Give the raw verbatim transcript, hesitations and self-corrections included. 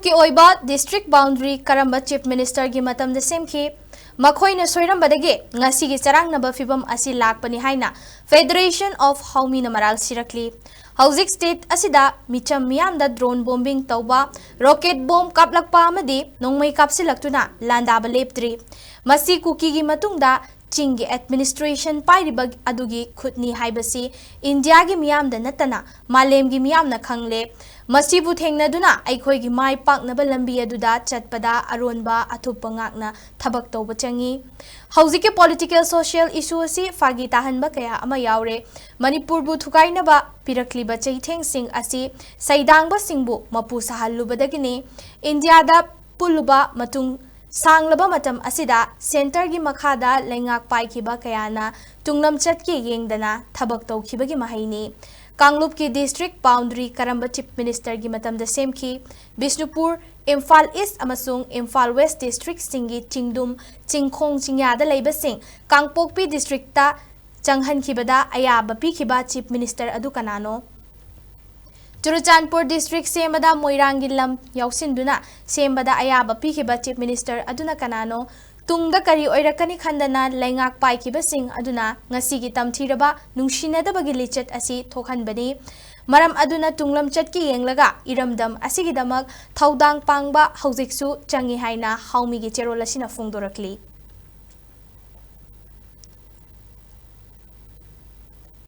ꯀꯤ ꯑꯣꯏꯕ district boundary ꯀꯔꯝꯕ Chief Minister ꯒꯤ ꯃꯇꯝꯗ ꯁꯦꯝꯈꯤ? ꯃꯈꯣꯏꯅ ꯁꯣꯏꯔꯝꯕꯗꯒꯤ ꯉꯁꯤꯒꯤ ꯆꯔꯥꯡꯅꯕ ꯐꯤꯚꯝ ꯑꯁꯤ ꯂꯥꯛꯄꯅꯤ ꯍꯥꯏꯅ Federation of ꯍꯥꯎꯃꯤꯅ ꯃꯔꯥꯜ ꯁꯤꯔꯛꯂꯤ꯫ ꯍꯧꯖꯤꯛ state ꯑꯁꯤꯗ ꯃꯤꯆꯝ ꯃꯤꯌꯥꯝꯗ drone bombing ꯇꯧꯕ, rocket bomb ꯀꯥꯞꯂꯛꯄ ꯑꯃꯗꯤ ꯅꯣꯡꯃꯩ ꯀꯥꯞꯁꯤꯜꯂꯛꯇꯨꯅ ꯂꯥꯟꯗꯥꯕ ꯂꯦꯞꯇ꯭ꯔꯤ꯫ ꯃꯁꯤ ꯀꯨꯀꯤꯒꯤ ꯃꯇꯨꯡꯗ ꯆꯤꯡꯒꯤ administration ꯄꯥꯏꯔꯤꯕ ꯑꯗꯨꯒꯤ ꯈꯨꯠꯅꯤ ꯍꯥꯏꯕꯁꯤ ꯏꯟꯗꯤꯌꯥꯒꯤ ꯃꯤꯌꯥꯝꯗ ꯅꯠꯇꯅ ꯃꯥꯂꯦꯝꯒꯤ ꯃꯤꯌꯥꯝꯅ ꯈꯪꯂꯦ꯫ ꯃꯁꯤꯕꯨ ꯊꯦꯡꯅꯗꯨꯅ ꯑꯩꯈꯣꯏꯒꯤ ꯃꯥꯏ ꯄꯥꯛꯅꯕ ꯂꯝꯕꯤ ꯑꯗꯨꯗ ꯆꯠꯄꯗ ꯑꯔꯣꯟꯕ ꯑꯊꯨꯞꯄ ꯉꯥꯛꯅ ꯊꯕꯛ ꯇꯧꯕ ꯆꯪꯏ꯫ ꯍꯧꯖꯤꯛꯀꯤ political social issue ꯑꯁꯤ ꯐꯥꯒꯤ ꯇꯥꯍꯟꯕ ꯀꯌꯥ ꯑꯃ ꯌꯥꯎꯔꯦ꯫ ꯃꯅꯤꯄꯨꯔꯕꯨ ꯊꯨꯒꯥꯏꯅꯕ ꯄꯤꯔꯛꯂꯤꯕ ꯆꯩꯊꯦꯡꯁꯤꯡ ꯑꯁꯤ ꯁꯩꯗꯥꯡꯕꯁꯤꯡꯕꯨ ꯃꯄꯨ ꯁꯥꯍꯜꯂꯨꯕꯗꯒꯤꯅꯤ꯫ ꯏꯟꯗꯤꯌꯥꯗ ꯄꯨꯜꯂꯨꯕ ꯃꯇꯨꯡ ꯁꯥꯡꯂꯕ ꯃꯇꯝ ꯑꯁꯤꯗ centre ꯒꯤ ꯃꯈꯥꯗ ꯂꯩꯉꯥꯛ ꯄꯥꯏꯈꯤꯕ ꯀꯌꯥꯅ ꯇꯨꯡꯂꯝꯆꯠꯀꯤ ꯌꯦꯡꯗꯅ ꯊꯕꯛ ꯇꯧꯈꯤꯕꯒꯤ ꯃꯍꯩꯅꯤ꯫ ꯀꯥꯡꯂꯨꯞꯀꯤ district boundary ꯀꯔꯝꯕ Chief Minister ꯒꯤ ꯃꯇꯝꯗ ꯁꯦꯝꯈꯤ? ꯕꯤꯁꯅꯨꯄꯨꯔ, ꯏꯝꯐꯥꯜ East ꯑꯃꯁꯨꯡ ꯏꯝꯐꯥꯜ West district ꯁꯤꯡꯒꯤ ꯆꯤꯡꯗꯨꯝ ꯆꯤꯡꯈꯣꯡ ꯆꯤꯡꯌꯥꯗ ꯂꯩꯕꯁꯤꯡ ꯀꯥꯡꯄꯣꯛꯄꯤ district ꯇ ꯆꯪꯍꯟꯈꯤꯕꯗ ꯑꯌꯥꯕ ꯄꯤꯈꯤꯕ Chief Minister ꯑꯗꯨ ꯀꯅꯥꯅꯣ? ꯆꯨꯔꯆꯥꯟꯄꯨꯔ district ꯁꯦꯝꯕꯗ ꯃꯣꯏꯔꯥꯡꯒꯤ ꯂꯝ ꯌꯥꯎꯁꯤꯟꯗꯨꯅ ꯁꯦꯝꯕꯗ ꯑꯌꯥꯕ ꯄꯤꯈꯤꯕ Chief Minister ꯑꯗꯨꯅ ꯀꯅꯥꯅꯣ? ꯇꯨꯡꯗ ꯀꯔꯤ ꯑꯣꯏꯔꯛꯀꯅꯤ ꯈꯟꯗꯅ ꯂꯩꯉꯥꯛ ꯄꯥꯏꯈꯤꯕꯁꯤꯡ ꯑꯗꯨꯅ ꯉꯁꯤꯒꯤ ꯇꯝꯊꯤꯔꯕ ꯅꯨꯡꯁꯤꯅꯗꯕꯒꯤ ꯂꯤꯆꯠ ꯑꯁꯤ ꯊꯣꯛꯍꯟꯕꯅꯤ꯫ ꯃꯔꯝ ꯑꯗꯨꯅ ꯇꯨꯡꯂꯝꯆꯠꯀꯤ ꯌꯦꯡꯂꯒ ꯏꯔꯝꯗꯝ ꯑꯁꯤꯒꯤꯗꯃꯛ ꯊꯧꯗꯥꯡ ꯄꯥꯡꯕ ꯍꯧꯖꯤꯛꯁꯨ ꯆꯪꯏ ꯍꯥꯏꯅ ꯍꯥꯎꯃꯤꯒꯤ ꯆꯦꯔꯣꯜ ꯑꯁꯤꯅ ꯐꯣꯡꯗꯣꯔꯛꯂꯤ꯫